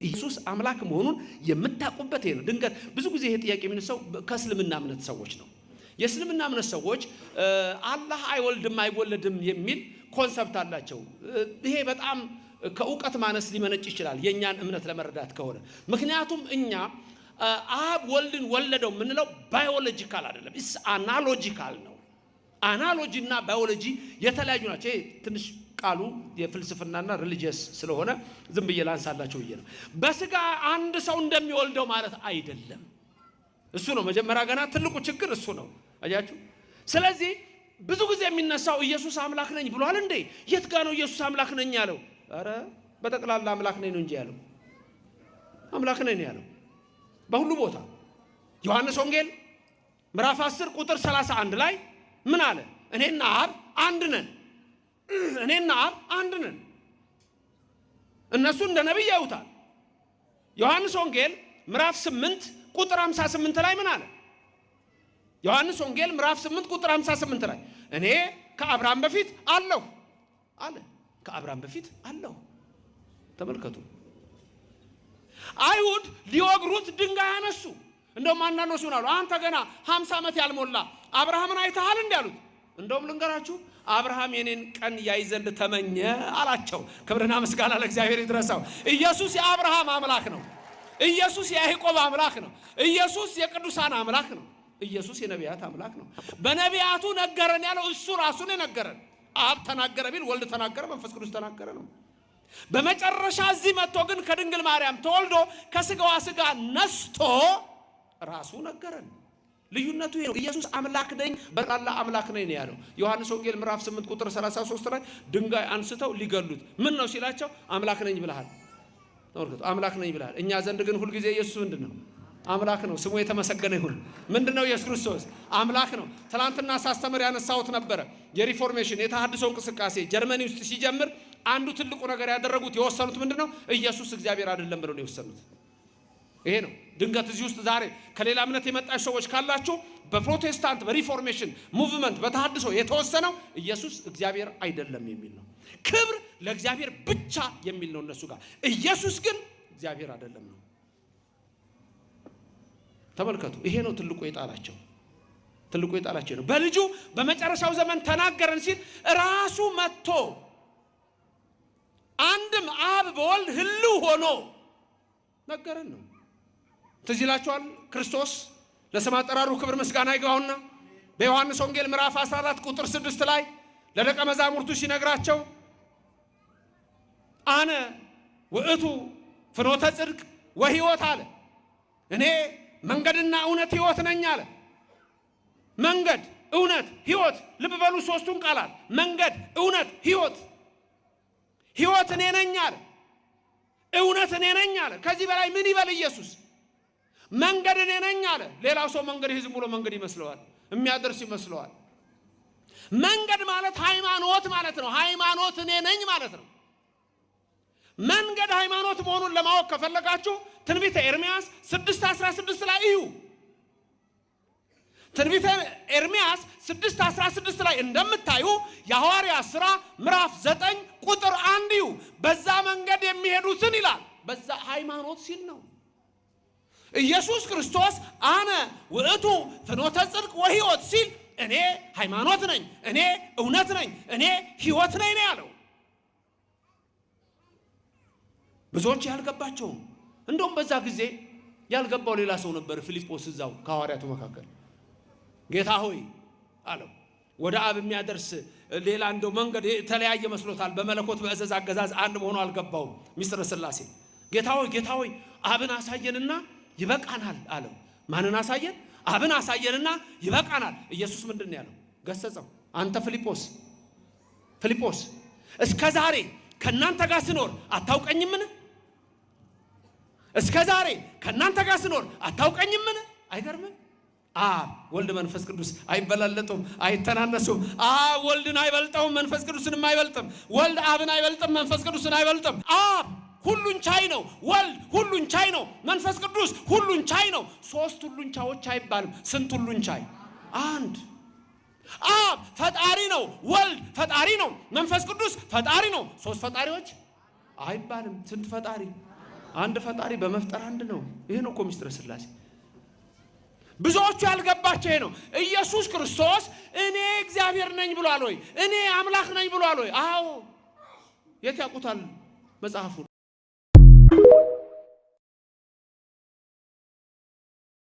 ኢየሱስ አምላክ መሆኑን የምታውቁበት ይሄ ነው። ድንገት ብዙ ጊዜ ይሄ ጥያቄ የሚነሳው ከእስልምና እምነት ሰዎች ነው። የእስልምና እምነት ሰዎች አላህ አይወልድም አይወለድም የሚል concept አላቸው። ይሄ በጣም ከእውቀት ማነስ ሊመነጭ ይችላል የእኛን እምነት ለመረዳት ከሆነ። ምክንያቱም እኛ አብ ወልድን ወለደው የምንለው biological አይደለም፣ it's analogical ነው። Analogy እና ባዮሎጂ የተለያዩ ናቸው። ይሄ ትንሽ ቃሉ የፍልስፍናና religious ስለሆነ ዝም ብዬ ላንሳላችሁ ብዬ ነው። በስጋ አንድ ሰው እንደሚወልደው ማለት አይደለም። እሱ ነው መጀመሪያ ገና ትልቁ ችግር እሱ ነው። አያችሁ። ስለዚህ ብዙ ጊዜ የሚነሳው ኢየሱስ አምላክ ነኝ ብሏል እንዴ? የት ጋ ነው ኢየሱስ አምላክ ነኝ ያለው? ኧረ በጠቅላላ አምላክ ነኝ ነው እንጂ ያለው፣ አምላክ ነኝ ያለው በሁሉ ቦታ። ዮሐንስ ወንጌል ምዕራፍ 10 ቁጥር 31 ላይ ምን አለ? እኔና አብ አንድ ነን። እኔና አብ አንድ ነን። እነሱ እንደ ነቢይ ያዩታል። ዮሐንስ ወንጌል ምዕራፍ 8 ቁጥር 58 ላይ ምን አለ? ዮሐንስ ወንጌል ምዕራፍ 8 ቁጥር 58 ላይ እኔ ከአብርሃም በፊት አለሁ አለ። ከአብርሃም በፊት አለሁ። ተመልከቱ። አይሁድ ሊወግሩት ድንጋይ አነሱ። እንደውም አንዳንዶች ምን አሉ? አንተ ገና 50 ዓመት ያልሞላ አብርሃምን አይተሃል እንዲ አሉት። እንደውም ልንገራችሁ፣ አብርሃም የኔን ቀን ያይ ዘንድ ተመኘ አላቸው። ክብርና ምስጋና ለእግዚአብሔር ይድረሰው። ኢየሱስ የአብርሃም አምላክ ነው። ኢየሱስ የያዕቆብ አምላክ ነው። ኢየሱስ የቅዱሳን አምላክ ነው። ኢየሱስ የነቢያት አምላክ ነው። በነቢያቱ ነገረን ያለው እሱ ራሱን የነገረን። አብ ተናገረ ቢል ወልድ ተናገረ፣ መንፈስ ቅዱስ ተናገረ ነው። በመጨረሻ እዚህ መጥቶ ግን ከድንግል ማርያም ተወልዶ ከስጋዋ ስጋ ነስቶ ራሱ ነገረን። ልዩነቱ ይሄ ነው። ኢየሱስ አምላክ ነኝ፣ በጠቅላላ አምላክ ነኝ ነው ያለው። ዮሐንስ ወንጌል ምዕራፍ 8 ቁጥር 33 ላይ ድንጋይ አንስተው ሊገሉት ምን ነው ሲላቸው አምላክ ነኝ ብለሃል። ተመልከቱ፣ አምላክ ነኝ ብለሃል። እኛ ዘንድ ግን ሁልጊዜ ኢየሱስ ምንድን ነው? አምላክ ነው። ስሙ የተመሰገነ ይሁን። ምንድን ነው? ኢየሱስ ክርስቶስ አምላክ ነው። ትናንትና ሳስተምር ያነሳሁት ነበረ። የ Reformation የተሃድሶ እንቅስቃሴ ጀርመኒ ውስጥ ሲጀምር አንዱ ትልቁ ነገር ያደረጉት የወሰኑት ምንድን ነው? ኢየሱስ እግዚአብሔር አይደለም ብለው ነው የወሰኑት። ይሄ ነው። ድንገት እዚህ ውስጥ ዛሬ ከሌላ እምነት የመጣችሁ ሰዎች ካላችሁ በፕሮቴስታንት በ Reformation movement በተሃድሶ የተወሰነው ኢየሱስ እግዚአብሔር አይደለም የሚል ነው። ክብር ለእግዚአብሔር ብቻ የሚል ነው እነሱ ጋር። ኢየሱስ ግን እግዚአብሔር አይደለም ነው። ተመልከቱ። ይሄ ነው ትልቁ የጣላቸው፣ ትልቁ የጣላቸው ነው። በልጁ በመጨረሻው ዘመን ተናገረን ሲል ራሱ መጥቶ አንድም አብ በወልድ ሕልው ሆኖ ነገረን ነው። ትዝ ይላችኋል። ክርስቶስ ለስም አጠራሩ ክብር ምስጋና ይግባውና በዮሐንስ ወንጌል ምዕራፍ 14 ቁጥር 6 ላይ ለደቀ መዛሙርቱ ሲነግራቸው አነ ውእቱ ፍኖተ ጽድቅ ወሕይወት አለ። እኔ መንገድና እውነት ሕይወት ነኝ አለ። መንገድ፣ እውነት፣ ሕይወት። ልብ በሉ ሶስቱን ቃላት፣ መንገድ፣ እውነት፣ ሕይወት። ሕይወት እኔ ነኝ አለ። እውነት እኔ ነኝ አለ። ከዚህ በላይ ምን ይበል ኢየሱስ? መንገድ እኔ ነኝ አለ። ሌላው ሰው መንገድ ይህ ዝም ብሎ መንገድ ይመስለዋል፣ የሚያደርስ ይመስለዋል። መንገድ ማለት ሃይማኖት ማለት ነው። ሃይማኖት እኔ ነኝ ማለት ነው። መንገድ ሃይማኖት መሆኑን ለማወቅ ከፈለጋችሁ ትንቢተ ኤርምያስ 6:16 ላይ እዩ። ትንቢተ ኤርምያስ 6:16 ላይ እንደምታዩ የሐዋርያት ሥራ ምዕራፍ 9 ቁጥር 1 እዩ። በዛ መንገድ የሚሄዱትን ይላል። በዛ ሃይማኖት ሲል ነው። ኢየሱስ ክርስቶስ አነ ውእቱ ፍኖተ ጽድቅ ወሕይወት ሲል እኔ ሃይማኖት ነኝ፣ እኔ እውነት ነኝ፣ እኔ ሕይወት ነኝ ነው ያለው። ብዙዎች ያልገባቸውም፣ እንደውም በዛ ጊዜ ያልገባው ሌላ ሰው ነበር፣ ፊልጶስ እዛው ከሐዋርያቱ መካከል። ጌታ ሆይ አለው። ወደ አብ የሚያደርስ ሌላ እንደው መንገድ የተለያየ መስሎታል። በመለኮት በእዘዝ አገዛዝ አንድ መሆኑ አልገባውም። ሚስጥረ ሥላሴ። ጌታ ሆይ፣ ጌታ ሆይ፣ አብን አሳየንና ይበቃናል አለው። ማንን አሳየን? አብን አሳየንና ይበቃናል። ኢየሱስ ምንድን ነው ያለው? ገሰጸው። አንተ ፊልጶስ፣ ፊልጶስ፣ እስከ ዛሬ ከእናንተ ጋር ስኖር አታውቀኝምን? እስከ ዛሬ ከእናንተ ጋር ስኖር አታውቀኝምን? አይገርምም? አብ ወልድ መንፈስ ቅዱስ አይበላለጡም፣ አይተናነሱም። አብ ወልድን አይበልጠውም፣ መንፈስ ቅዱስንም አይበልጥም። ወልድ አብን አይበልጥም፣ መንፈስ ቅዱስን አይበልጥም። አብ ሁሉን ቻይ ነው። ወልድ ሁሉን ቻይ ነው። መንፈስ ቅዱስ ሁሉን ቻይ ነው። ሶስት ሁሉን ቻዮች አይባልም። ስንት ሁሉን ቻይ? አንድ። አብ ፈጣሪ ነው። ወልድ ፈጣሪ ነው። መንፈስ ቅዱስ ፈጣሪ ነው። ሶስት ፈጣሪዎች አይባልም። ስንት ፈጣሪ? አንድ ፈጣሪ በመፍጠር አንድ ነው። ይሄ ነው እኮ ሚስጥረ ሥላሴ። ብዙዎቹ ያልገባቸው ይሄ ነው። ኢየሱስ ክርስቶስ እኔ እግዚአብሔር ነኝ ብሏል ወይ? እኔ አምላክ ነኝ ብሏል ወይ? አዎ። የት ያውቁታል መጽሐፉን?